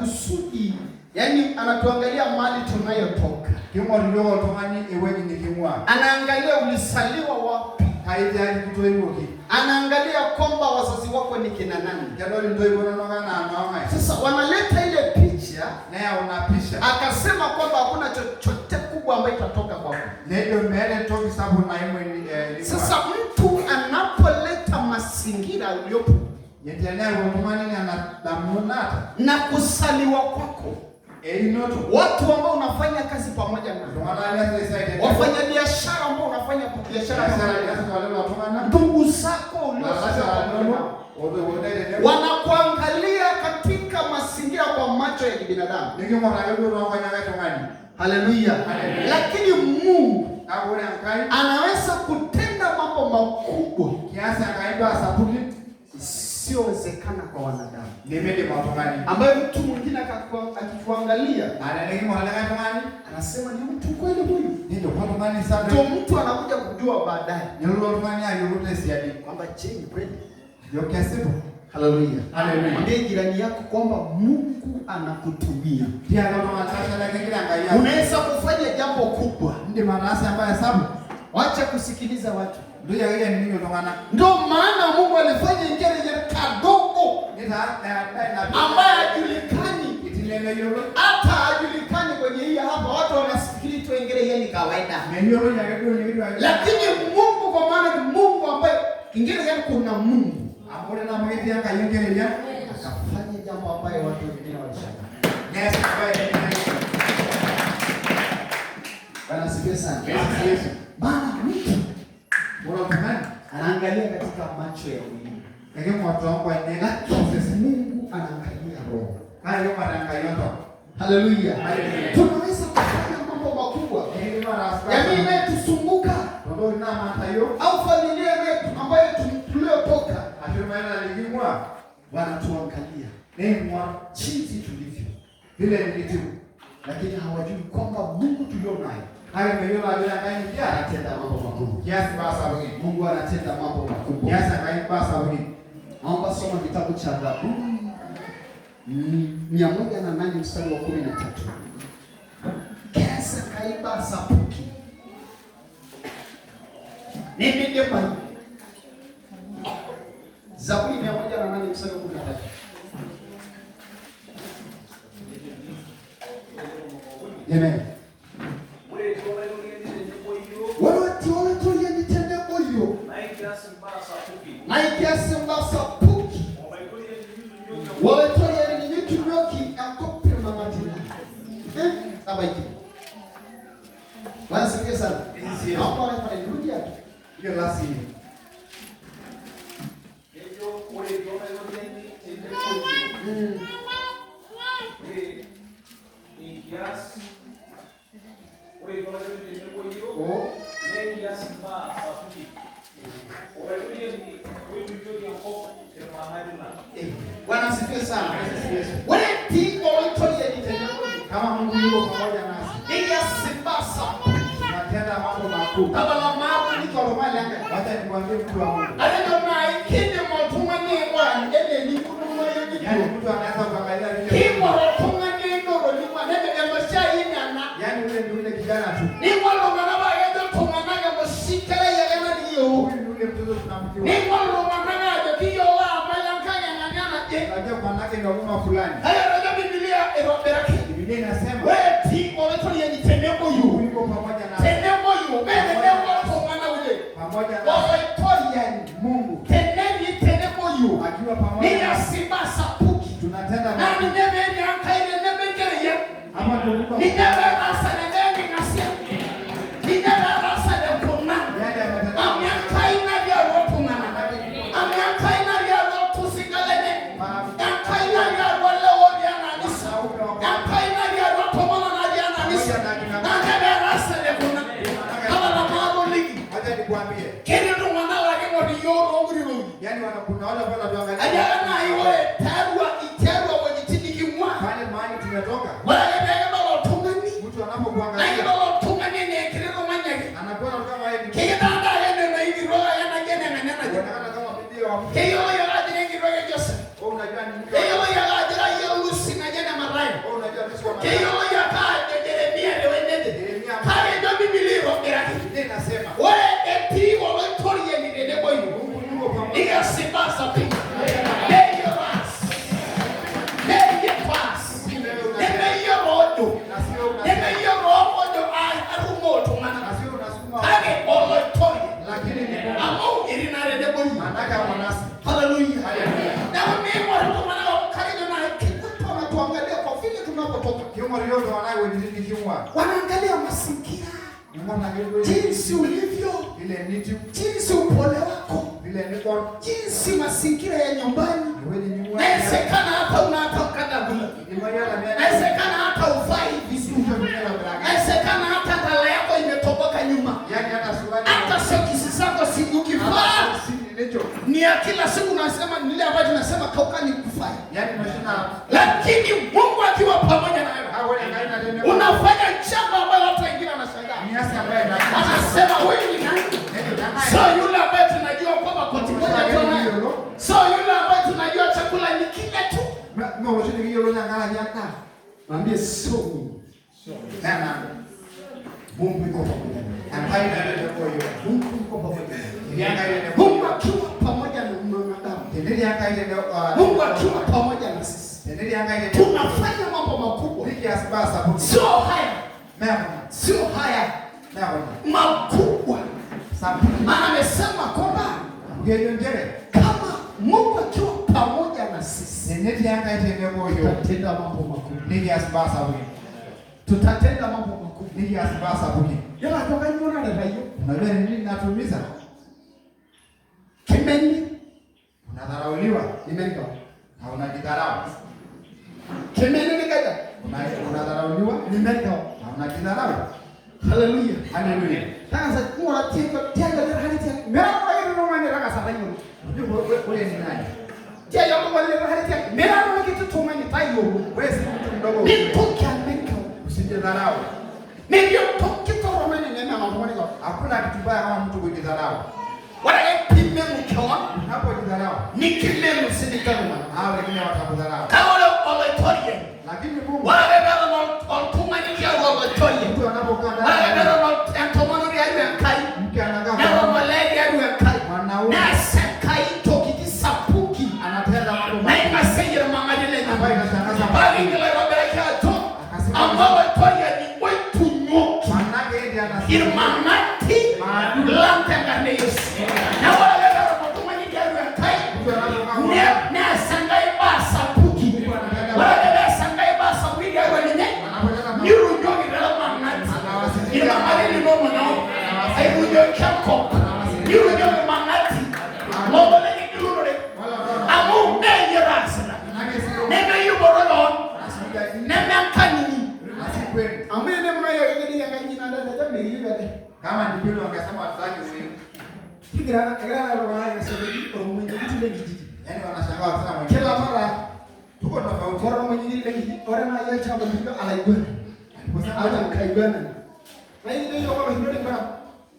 kusudi, yani anatuangalia mali tunayotoka, King'or iyiok oltung'ani ewueji niking'ua. Anaangalia ulisaliwa wapi, Kai tiai kitoiwuoki. Anaangalia kwamba wazazi wako ni kina nani. Kedol intoiwuo inonok enaa noong'ae. Sasa wanaleta ile picha, Neyau ina pisha. Akasema kwamba hakuna chochote kubwa ambayo itatoka kwako. Nejo meeta entoki sapuk naimu ening'ua. Sasa mtu anapoleta mazingira uliopo Teneyau oltung'ani nena damunot naata na kusaliwa kwako, einoto, watu ambao unafanya kazi pamoja nao, iltung'anak liasita esiai tenebo, wafanya biashara ambao unafanya biashara biashara pamoja nao, liasita olelo tung'anak, ndugu zako ilalashera uliozaliwa pamoja linono nao, otoiwuo ntae tenebo, wanakuangalia katika mazingira kwa macho ya kibinadamu. Niking'or ake duo toonkonyek e tung'ani. Haleluya! Haleluya. Lakini Mungu Kake ore Enkai anaweza kutenda mambo makubwa kias Enkai imbaa sapukin isiyowezekana kwa wanadamu, nemidim oltung'ani, ambayo mtu mwingine akikuangalia naa teniking'or likae tung'ani anasema, ni mtu kweli huyu? Nejo koltung'ani sa Ndio mtu anakuja kujua baadaye nelotu oltung'ani ayiolou tesiadi kwamba je, ni kweli? ajo kesipa. Haleluya! Haleluya. Mwambie jirani yako kwamba Mungu anakutumia. Tiaki oltung'ani lashe kegira Enkai aaku. Unaweza kufanya jambo kubwa. Indim ataasa embaye sapuk. Wacha kusikiliza watu. Ntoki akeyie ainining iltung'anak. Ndio maana Mungu alifanya ingine kadogo Nitaa ina ambaye hajulikani, kiti lemeyioloi. Hata hajulikani kwenye hii hapa, watu wanafikiri tu ingine hiyo ni kawaida, Meyioloi ake duo nikitiu ake. Lakini Mungu, kwa maana ni Mungu ambaye ingine yani kuna Mungu Amu ore naa amu ketii Enkai enkereria akafanya jambo ambaye watu wengine walishangaa. Nees embaye nemeyioloi. Bwana asifiwe sana. Yesu Yesu. Maana mtu Ore oltung'ani anaangalia katika macho ya mwili, eking'or toonkonyek lakini osesen Mungu anaangalia roho. Kake king'or Enkai oltau. Haleluya! Haleluya. Tunaweza kufanya mambo makubwa. Ekidim ataas imbaa Jamii sapukin inayotusunguka toontokitin naamanta iyiok au familia yetu ambayo tuliyotoka ashu irmareita liking'ua wanatuangalia neing'or jinsi tulivyo, vile nikitiu, lakini hawajui kwamba Mungu tulio naye kake meyiolo ajo ore Enkai nikiata anatenda mambo makubwa. kias imbaa sapukin. Mungu anatenda mambo makubwa. Kias Enkai imbaa sapukin. Naomba soma kitabu cha Zaburi 108 mstari wa 13. Keas Enkai imbaa sapuki. Nimidimayu. Zaburi 108 mstari wa 13. Amen. Ore tenebo yiok naa ikias imbaa sapuki. Oloitoriani ninye itunyoki enkop irmang'atina. Eh, tabaiki. Bwana asifiwe sana. Naomba wale pale rudia tu. Hiyo lasini. Oh, eh. Bwana asifiwe sana. Ore etii Oloitoriani tenebo yiok, Kama Mungu yuko pamoja nasi, nikias imbaa sapuki. Tunatenda mambo makuu. Tabala maatoliki oltung'ani lenkai. Wacha nikwambie, mtu wa Mungu. Atejo naai kiidim oltung'ani aing'ura enaa enikununo Yaani iyie mtu anaweza kuangalia vile kiing'or oltung'ani einoto ning'ua nejo enoshiai nena. Yaani ule ni ule kijana tu. Ning'or iltung'anak paa kejo iltung'anak enoshi kerai ake nikiyiolo. Huyu ni ule mtoto tunamjua. Ning'or iltung'anak aajo kiyiolo apa enkang eng'ania naje. Unajua bwanake ni wa mama fulani. Kake etejo Bibilia itobiraki. Biblia inasema Ore etii Olaitoriani tenebo Mungu yiok. yuko pamoja nasi. Tenebo yiok, mee tenebo iltung'anak kulie. Pamoja nasi. Olaitoriani Mungu tenetii tenebo yiok. Akiwa pamoja nasi. Nikias imbaa sapuki. Tunatenda Naa mambo. ninye pee Enkai tenebo enkereyian. Hapa ndio Mungu. Ninye peetaasa teneng'asia. Ninye peetaasa tekuna. Yale ametenda. Amu Enkai natii atua iltung'anak. Amu Enkai natii atua iltusika lenye. Enkai natii atua lewa otii ena kanisa. Enkai natii atua tomonok natii ena kanisa. Naa ninye peetaasa tekuna. Tabala maatoliki. Wacha nikwambie. Ketii iltung'anak laa king'or iyiok toonkuti Yaani kuna wale ambao wanatuangalia. Ajo naaji ore tiatua wuejitin niking'ua. Pale mahali tumetoka. Ore ake pee kidol oltung'ani, Mtu naa anapokuangalia kidol oltung'ani enaa enkiti tung'ani ake. Anakuwa kama yeye ni Kikitandaa ake enaa enkitok ake naji eneng'ania naje. Anaonekana kama bibi wa mtu. Keyiolo yiok ajo ira enkitok e Joseph. Wewe unajua ni mke. Keyiolo yiok ajo ira yie Lucy naji ene Mathayo. Manake ako nasi. Haleluya. Haleluya. Na mimi watu karibu na kikuta wanatuangalia kwa vile tunapotoka. Kiungo leo wanaye wengine kiungo. Wanaangalia mazingira, Ngona kidogo. jinsi ulivyo, Vile nitu, jinsi upole wako, vile niko. jinsi mazingira ya nyumbani. Wewe ni nyumba. Nawezekana hata unatoka kabla. Nawezekana hata ufai vizuri. Nawezekana hata ndala yako imetoboka nyuma. Yaani hata suruali. Hata sokisi zako si ukivaa ni ya kila siku, nasema ni ile ambayo tunasema kauka ni kufai. Yaani mashina. Lakini Mungu akiwa pamoja na wewe Hapo ni kaina tena. unafanya jambo ambalo watu wengine wanashangaa. Ni hasa ambaye na. Wanasema huyu ni nani? Sio yule ambaye tunajua kwamba koti moja tu anayo. Sio yule ambaye tunajua chakula ni kile tu. Mwambie sio mimi. Mungu yuko pamoja na wewe. Mungu yuko pamoja na wewe. Mungu akiwa pamoja na mwanadamu, Mungu akiwa pamoja na sisi, tunafanya mambo makubwa. Sio haya, sio haya makubwa. Maana amesema kwamba kama Mungu akiwa pamoja na sisi, tutatenda mambo makubwa. Tutatenda mambo makubwa. Yala toka nyona leo. Unajua ni nini natumiza? Kimeni Unadharauliwa nimenika. na unajidharau. Kimeni nikaja. Unadharauliwa Nimenika. na unajidharau. Haleluya. Haleluya. Sasa ngora tienga tienga le hali tienga. Mera ngora yero no mane raka sara yoro. Unajua wewe ni nani? Tia yoro ngora le hali tienga. Mera ngora kitu tuma ni tayo. Wewe si mtu mdogo. Ni toki amenka. Usijidharau. Ndio toki toro mane nena na ngora ko. Hakuna kitu baya kama mtu kujidharau. Wala kime mkawa Unapojidharau, ni kime msinikama. hao wengine watakudharau. Kaole oletorie. Lakini Mungu Wala bebe oltuma ni ya oletorie. mtu anapokaa Wala ndani bebe entomono ya kai. mke anakaa Na kwa olele ya kai. mwanaume Na sakai toki sapuki. anatenda mambo Na mabaya inasengera mama lile ambayo inashangaza bali ngila robereka to Akasema ambao toya ni wetu nyoki manake yeye ndiye anasema irmangati lantanga ne Yesu na wala bebe mutuma ni ya kai mtu anapokaa kwa ne na sangai ba sapuki wala bebe sangai ba sapuki ya wale anapotenda mambo niru nyoki dala mangati irmangati ni no manao ai runyoki ko niru nyoki mangati lobo le ni lurore wala wala amu ne yerasna manake sio neme yuboro asikuja neme kanini si kweli. amene mna yake ni yaka nyina nda nda me yibele Kama ni kweli wangesema wataki wewe. kigira kigira ro ba ya so ni o mwenye kitu le kijiji Yaani wanashangaa wakisema mwenyewe. kila mara Tuko tofauti. oro mwenye le kijiji ore na ya chamba ni ala igwana Aliposema ala kaigwana na ile yo kwa hilo ni bara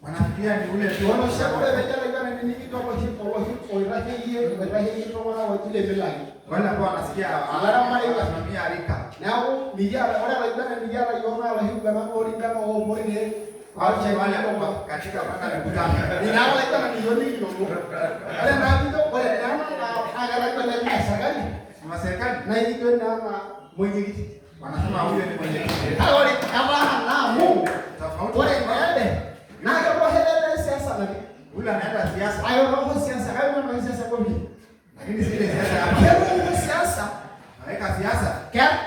wanafikiria ni ule tu. ono shakore be jala igwana ni ni to ko hi ko hi o ra hi ye ra hi to wana wa jile bilai Wale ambao wanasikia Alama hiyo. wanasimamia rika. nao mijara ore la igwana mijara yo na la hi gwana ori gwana o mori ne Wale wale ambao katika kupanga mikutano. Sema serikali wanasema huyo ni mwenyekiti. Tofauti. Ule anaenda siasa. Lakini si ile siasa hapa. Anaweka siasa.